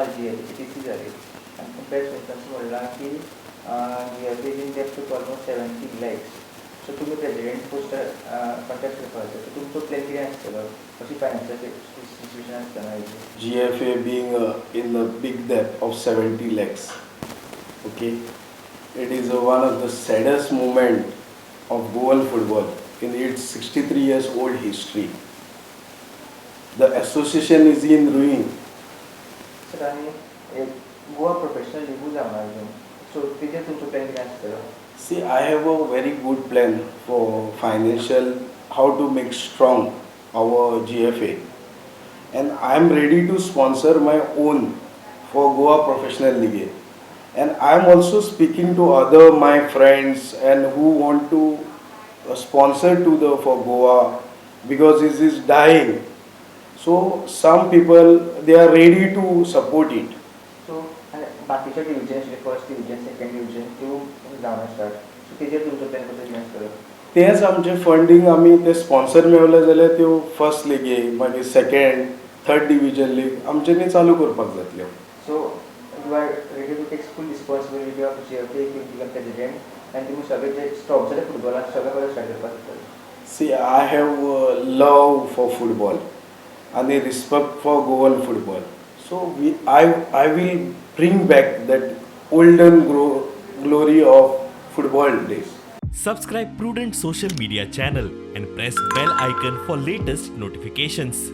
काल जीएफएची टीसी जाली आनी प्रेस कॉन्फरन्स म्हणलां की GFA in debt to almost 70 lakhs. So तुमी प्रेसिडेंट पोस्टार कॉन्टेस्ट करपाक जाय, सो तुमचो प्लॅन कितें आसतलो अशी फायनान्शियल सिच्युएशन आसतना हेजी? GFA being in the big debt of 70 lakhs. Okay, it is one of the saddest moment of Goan football in its 63 years old history. The association is in ruin. Sir, आनी एक Goa professional लिगूय जावना अजून, so तेजेर तुमचो plan कितें आसतलो? See, I have a very good plan for financial, how to make strong our GFA. And I am ready to sponsor my own for Goa Professional League. And I am also speaking to other my friends and who want to sponsor to the for Goa because it is dying. So some people, they are ready to support it. So आनी बाकीचे division आशिल्ले, first division, second division, त्यो जावना start, so तेजेर तुमचो plan कसो कितें आसतलो? तेंच आमचें फंडींग, आमी ते स्पॉन्सर मेवले जाल्यार त्यो फर्स्ट लिगे, मागीर सेकंड, थर्ड डिविजन लीग आमच्यांनी चालू करपाक जातल्यो. So you are ready to take full responsibility of GFA if you become president आनी तुमी सगळे जे स्टॉप जाले फुटबॉलान, सगळे परत स्टार्ट करपाक जातले? See, I have love for football आनी respect for Goan football, so we I will bring back that olden glory of football days. Subscribe Prudent Social Media channel and press bell icon for latest notifications.